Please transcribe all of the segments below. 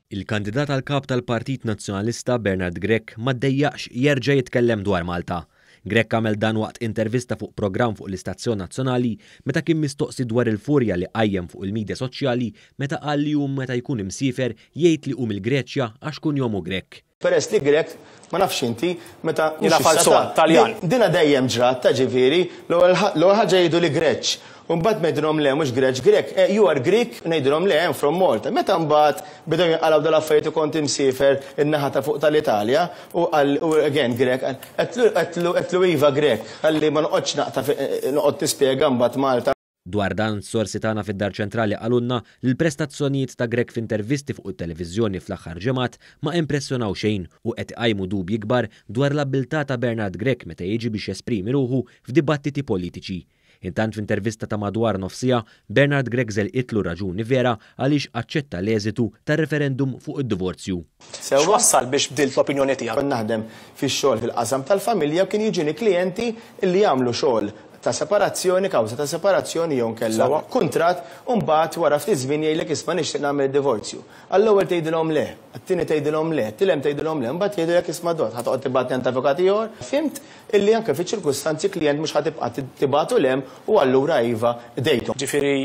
Il-kandidat għal Kap tal-Partit Nazzjonalista Bernard Grech ma ddejjaqx jerġa' jitkellem dwar Malta. Grech għamel dan waqt intervista fuq programm fuq l-istazzjon nazzjonali meta kien mistoqsi dwar il-furja li qajjem fuq il-midja soċjali meta qal li hu meta jkun imsiefer jgħid li hu mill-Greċja għax kunjomu Grech. Peress li Grek, ma nafx inti, meta Jiena falzon, Taljan. Dina dejjem ġrat, ta' ġifieri, l-ewwel ħaġa jgħidu li Greċ. U mbagħad ngħidilhom le mhux Greċ, Grek, you are Greek, ngħidilhom le I'm from Malta. Meta mbagħad bdew jinqalgħu dal-affarijiet u kont imsiefer in-naħa ta' fuq tal-Italja u qal u again Grek, għedtlu għedtlu iva Grek, ħalli ma noqgħodx naqta' noqgħod nispjega mbagħad Malta. Dwar dan, sorsi tagħna fid-Dar Ċentrali qalulna li l-prestazzjonijiet ta' Grech f'intervisti fuq it-televiżjoni fl-aħħar ġimgħat ma impressjonaw xejn u qed iqajmu dubji kbar dwar l-abbiltà ta' Bernard Grech meta jiġi biex jesprimi ruħu f'dibattiti politiċi. Intant f'intervista ta' madwar nofs siegħa, Bernard Grech żelqitlu r-raġuni vera għaliex aċċetta l-eżitu tar-referendum fuq id-divorzju. Sewwa. X'wassal biex bdilt l-opinjoni tiegħek? Kont naħdem fix-xogħol fil-qasam tal-familja u kien jiġuni klijenti li jagħmlu xogħol ta' separazzjoni, kawża ta' separazzjoni jew inkella kuntratt u mbagħad wara ftit żmien jgħidlek isma' nixtieq nagħmel id-divorzju. Għall-ewwel tgħidilhom le, għat-tieni tgħidilhom le, għat-tielem tgħidilhom le, mbagħad jgħidulek isma' dott, ħa toqgħod tibgħatni għand avukat ieħor. Fhimt illi anke fiċ-ċirkustanzi klijent mhux ħa tibqa' tibgħatu 'l hemm u allura iva qdejthom. Ġifieri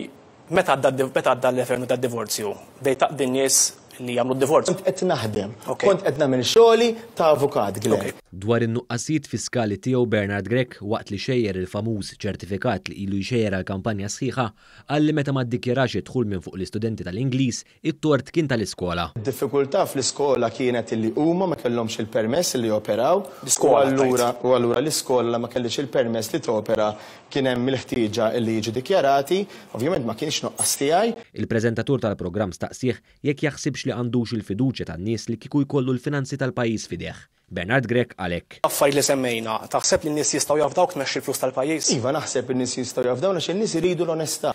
meta għadda meta għadda l-referendum tad-divorzju, bdejt taqdi n-nies li jagħmlu d-divorzju? Kont qed naħdem. Kont qed nagħmel xogħli ta' avukat, Glenn. Dwar in-nuqqasijiet fiskali tiegħu Bernard Grech waqt li xejjer il-famuż ċertifikat li ilu jxejjer għal kampanja sħiħa, qal li meta ma ddikjarax id-dħul minn fuq l-istudenti tal-Ingliż, it-tort kien tal-iskola. Id-diffikultà fl-iskola kienet illi huma ma kellhomx il-permess li joperaw u allura u allura l-iskola la ma kellhiex il-permess li topera kien hemm il-ħtieġa illi jiġu dikjarati. Ovvjament ma kienx nuqqas tiegħi. Il-preżentatur tal-programm staqsieh jekk jaħsibx li għandux il-fiduċja tan-nies li kieku jkollu l-finanzi tal-pajjiż f'idejh. Bernard Grech qal hekk. L-affarijiet li semmejna, taħseb li n-nies jistgħu jafdawk tmexxi l-flus tal-pajjiż? Iva, naħseb li n-nies jistgħu jafdawna għax in-nies iridu l-onestà.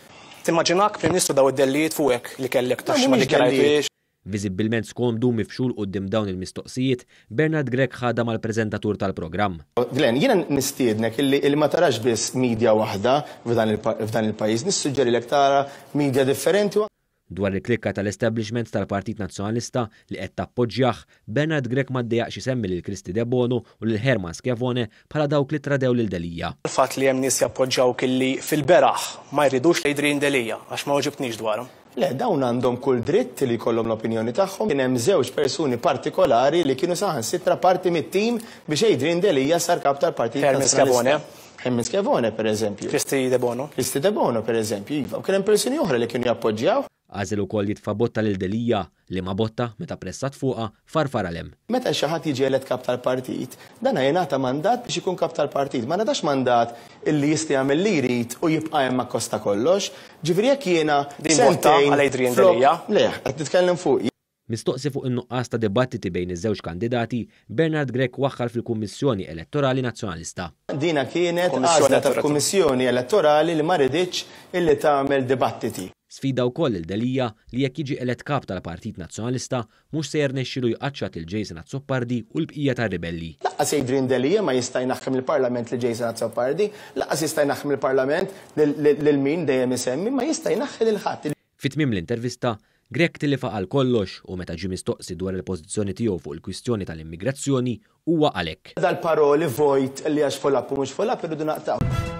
Timmaġinak Prim Ministru daw id-dellijiet fuqek li kellek No, taxxi ma mhumiex dellijiet. ddikjarajthiex? Viżibbilment skomdu u mifxul quddiem dawn il-mistoqsijiet, Bernard Grech ħadha mal-preżentatur tal-programm. Glenn, jiena nistiednek illi illi ma tarax biss media waħda f'dan f'dan il-pajjiż, nissuġġerilek tara media differenti u. Dwar il-klikka tal-establishment tal-Partit Nazzjonalista li qed tappoġġjah, Bernard Grech ma ddejjaqx isemmi lil Kristy Debono u lil Hermann Schiavone bħala dawk li ttradew lil Delia. Il-fatt li hemm nies jappoġġjawk illi fil-beraħ ma jridux 'l Adrian Delia għax ma weġibtnix dwarhom. Le, dawn għandhom kull dritt li jkollhom l-opinjoni tagħhom. Kien hemm żewġ persuni partikolari li kienu saħansitra parti mit-tim biex Adrian Delia sar kap tal-Partit Hermann Nazzjonalista. Schiavone. Hermann Schiavone, per eżempju. Kristy Debono. Kristy Debono, per eżempju, iva. U kien hemm persuni oħra li kienu jappoġġjaw. Għażel ukoll jitfa' botta lil Delia, liema botta, meta pressat fuqha, farfarha 'l hemm. Meta xi ħadd jiġi elett kap tal-partit, dan jingħata mandat biex ikun kap tal-partit. Ma ngħatax mandat illi jista' jagħmel li jrid u jibqa' hemm akkost ta' kollox. Ġifieri jekk jiena Din botta sentejn għal Adrian flok Delia. Le, qed nitkellem fuqi. Mistoqsi fuq in-nuqqas ta' dibattiti bejn iż-żewġ kandidati, Bernard Grech waħħal fil-Kummissjoni Elettorali Nazzjonalista. Dina kienet għażla tal-Kummissjoni Elettorali li ma riditx illi tagħmel dibattiti. Sfida wkoll lil Delia li jekk jiġi elett Kap tal-Partit Nazzjonalista, mhux se jirnexxilu jqaċċat lil Jason Azzopardi u l-bqija tar-ribelli. Lanqas Adrian Delia ma jista' jnaħħi mill-Parlament lil Jason Azzopardi, lanqas jista' jnaħħi mill-Parlament lil min dejjem isemmi, ma jista' jnaħħi lil ħadd. Fi tmiem l-intervista, Grech tilifha għal kollox u meta ġie mistoqsi dwar il-pożizzjoni tiegħu fuq il-kwistjoni tal-immigrazzjoni, huwa qal hekk. Dal-paroli vojt li għax full up u mhux full up irridu naqtgħu.